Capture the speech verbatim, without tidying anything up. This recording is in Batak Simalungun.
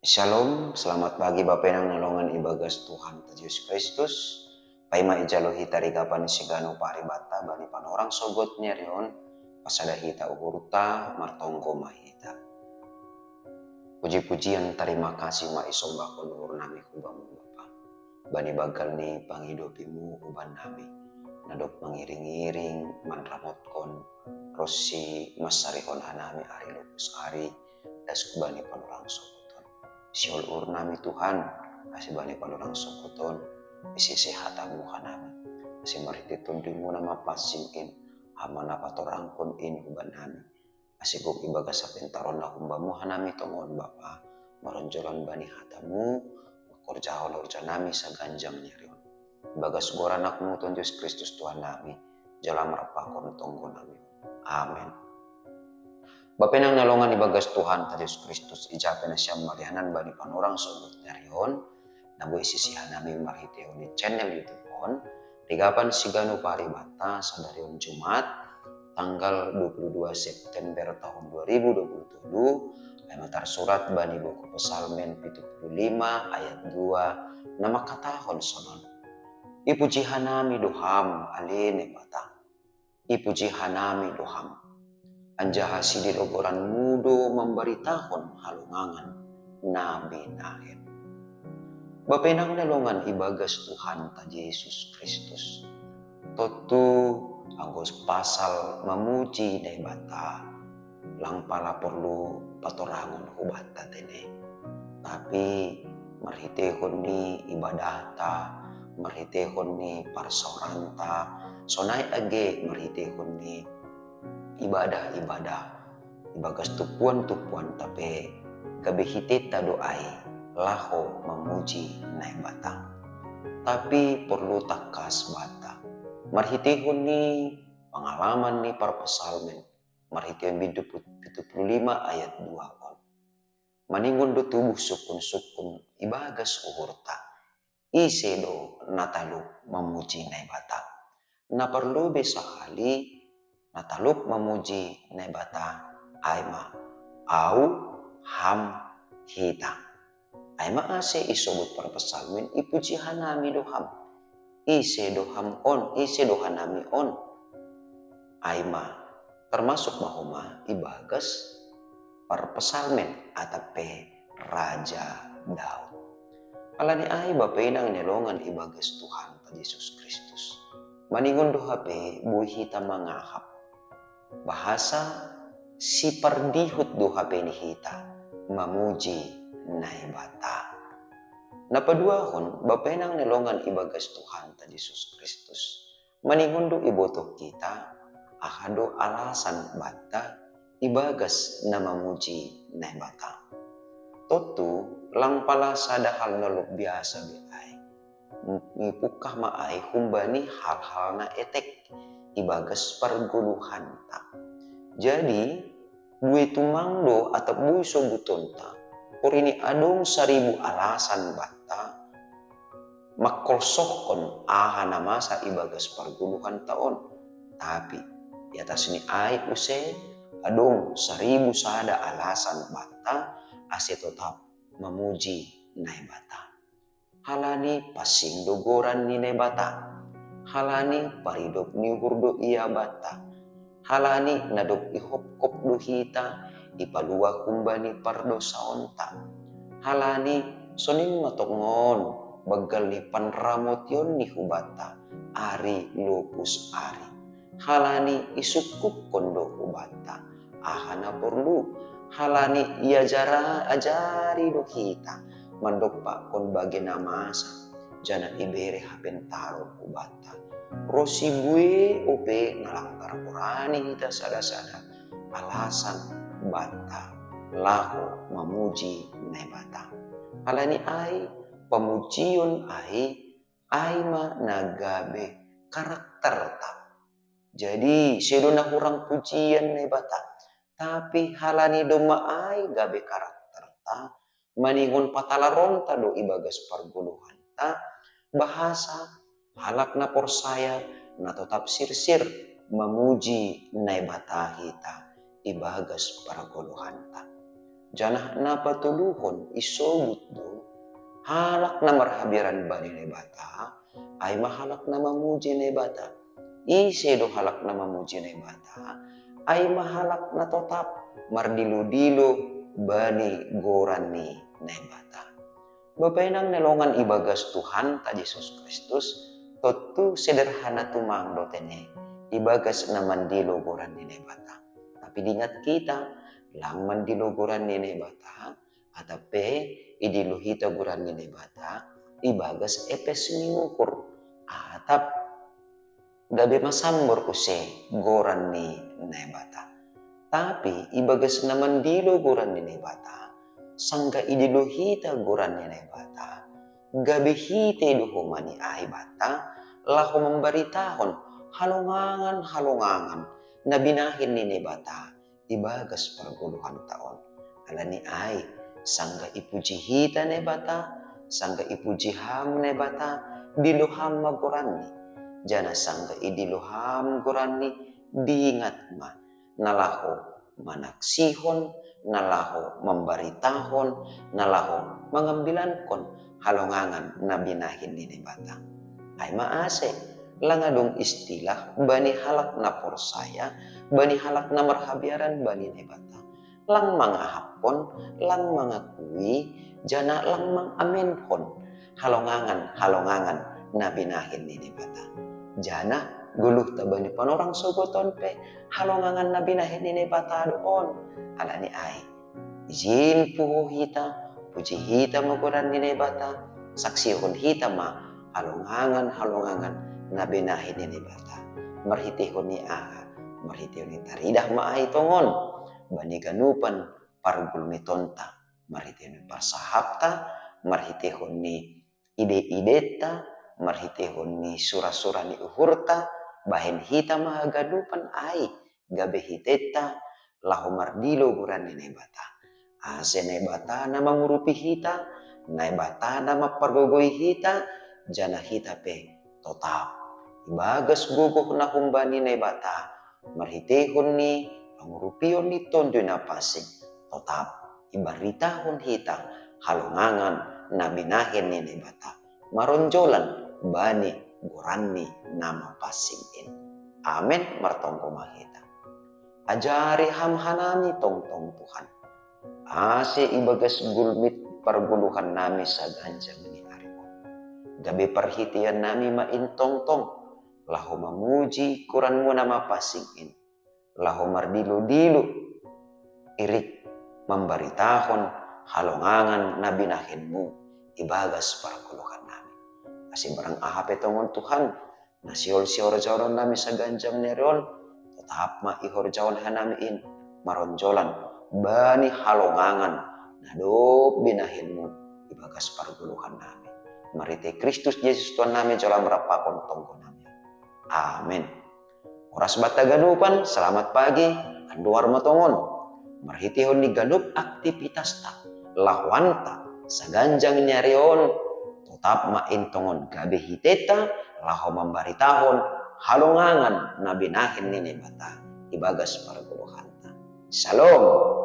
Shalom, selamat pagi Bapenang na longan ibagas Tuhan ta Jesus Kristus. Paima ijalo hita rigapan sigano paribata bani panorang sogot nyarion, pasada hita uhurta martonggo mahita. Puji-pujian tarima kasih ma isombahon uhur nami hubamu Bapa. Bani bagal ni pangidopimu huban nami, nadok mangiring-iring manramotkon ronsi mansarihon hanami ari lopus ari, das hubani panorang sogoton. Sihol uhur nami Tuhan, ase bani panorang sogoton, isi sehatamu hanami. Ase marhite tondimuna mapansing in, hama na patorangkon in huban nami. Ase gok ibagas hapentaronna humbamu hanami tongon Bapa, maronjolan bani hatamu, mangkorjahon horja nami saganjang nyarion. Ibagas goran anakmu Tuhan Jesus Kristus Tuhan nami, jala marpakon tonggo nami. Amen. Bapenang na longan ibagas Tuhan ta Jesus Kristus, ijape nasiam marianan bani panorang sogot nyarion, na boi sisihan nami marhite on di channel YouTube on, rigapan sigano paribata sadarion Jumat, tanggal dua puluh dua September tahun dua ribu dua puluh tujuh, ai ma tarsurat bani buku Psalmen pitu puluh lima ayat dua, na mangkatahon sonon. Ipuji hanami do Ham ale Naibata. Ipuji hanami do Ham. Anjaha sidilogoranmu do mambaritahon halongangan na binahen. Bapenang na longan ibagas Tuhan ta Jesus Kristus. Tontu anggo pasal mamuji Naibata, lang pala porlu patorangon hubanta tene. Tapi marhitehon ni ibadahta, marhitehon ni parsaoranta, sonai age marhitehon ni ibadah-ibadah ibagas tumpuan-tumpuanta pe, gabe hiteta do ai laho mamuji Naibata. Tapi porlu tangkas banta marhitehon ni pangalaman ni parpsalmen, marhitehon bindu pitu puluh lima ayat dua on. Maningon do tubuh sungkun-sungkun ibagas uhurta. Ise do na talup mamuji Naibata? Na parlobei sahali na talup mamuji Naibata ai ma au, ham, hita. Ai ma ase isobut parpsalmen ipuji hanami do Ham. Ise do Ham on, ise do hanami on? Ai ma tarmasuk ma homa ibagas parpsalmen atap pe Raja Daud. Alani ai Bapenang na longan ibagas Tuhan ta Jesus Kristus. Maningon do hape boi hita mangahap. Bahasa sipardihut do hape ni hita mamuji Naibata. Na paduahon, Bapenang na longan ibagas Tuhan ta Jesus Kristus. Maningon do iboto hita, aha do alasan banta ibagas na mamuji Naibata. Tontu, lang pala sada hal na luar biasa be ai. Mipungkah ma ai humbani hal-hal na etek ibagas pargoluhanta. Jadi, boi tumang do atap boi sobutonta, porini adong saribu alasan banta mangkolsohon aha na masa ibagas pargoluhanta on. Tapi, di atas ni ai use, adong saribu sada alasan banta ase totap mamuji Naibata. Halani pansing do goran ni Naibata. Halani paridop ni uhur do Ia banta. Halani na dob ihopkop do hita, ipalua humbani pardosaonta. Halani sonin ma tongon banggal ni panramotion ni hubanta ari lopus ari. Halani isungkuphon do hubanta aha na porlu, halani iajara-, ajari do hita mandompakkon bage na masa, janah ibere hapentaron hubanta. Ronsi buei ope na lang tarporani hita sada-sada alasan banta laho mamuji Naibata. Halani ai, pamujion ai, ai ma na gabe karakterta. Jadi, sedo na hurang pujian Naibata, tapi halani domma ai gabe karakterta, maningon patalaronta do ibagas pargoluhanta, bahasa halak na porsaya na totap sirsir mamuji Naibata hita ibagas pargoluhanta. Janah na patoluhon isobut do halak na marhabiaran bani Naibata, ai ma halak na mamuji Naibata. Ise do halak na mamuji Naibata? Ai ma halak na totap mardilo-dilo bani goran ni Naibata. Bapa inang na longan ibagas Tuhanta Jesus Kristus, tontu sederhana tumang do tene ibagas na mandilo goran ni Naibata. Tapi diingat hita, lang mandilo goran ni Naibata, atap pe idilo hita goran ni Naibata ibagas epes ni uhur, atap gabe masambor use goran ni Naibata. Tapi ibagas na mandilo goran ni Naibata, sanggah idilo hita goran ni Naibata, gabe hita do homa ni ai banta laho mambaritahon halongangan-halongangan na binahen ni Naibata ibagas pargoluhanta on. Ala ni ai, sanggah ipuji hita Naibata, sanggah ipuji ham Naibata, dilo ham ma goranni. Janah sanggah idilo ham goranni, diingat ma, na laho manaksihon, na laho mambaritahon, na laho mangambilankon halongangan na binahen ni Naibata. Ai ma ase, lang adong istilah bani halak na porsaya, bani halak na marhabiaran bani Naibata. Lang mangahapkon, lang mangakui, janah lang mangamenhon halongangan-halongangan na binahen ni Naibata. Janah goluhta bani panorang sogot on pe halongangan na binahen ni Naibata do on. Ala ni ai, ijin puho hita, puji hita ma goran ni Naibata, saksihon hita ma halongangan-halongangan na binahen ni Naibata. Marhitehon ni aha? Marhitehon ni taridah ma ai tongon bani ganupan pargulmitonta, marhitehon ni parsahapta, marhitehon ni ide-identa, marhitehon ni sura-sura ni uhurta, bahen hita ma haganupan ai gabe hitenta laho mardilo goran ni Naibata. Ase Naibata na mangurupi hita, Naibata na mampargogoi hita, janah hita pe totap ibagas gogoh na humbani Naibata, marhitehon ni pangurupion ni Tonduy Napansing, totap ibaritahon hita halongangan na binahen ni Naibata maronjolan bani goranni na mapansing in. Amen. Martonggo ma hita. Ajari ham hanami tongtong Tuhan, ase ibagas gulmit pargoluhannami saganjang ni ari on, gabe parhiteiannami ma in tongtong laho mamuji goranmu na mapansing in, laho mardilo-dilo irik mambaritahon halongangan na binahenmu ibagas pargoluhannami. Ase barang aha pe tongon Tuhan, na sihol sihorjahononnami saganjang ni ari on, totap ma ihorjahon hanami in maronjolan bani halongangan na dob binahenmu ibagas pargoluhannami. Marhitei Kristus Jesus Tuhannami jalo ma rap pakon tonggonami. Amen. Horas banta ganupan, selamat pagi, andohar ma tongon. Marhiteihon ni ganup aktipitasta, lahoanta saganjang ni ari on, totap ma in tongon gabe hiteta laho mambaritahon halongangan na binahen ni Naibata ibagas pargoluhanta. Shalom.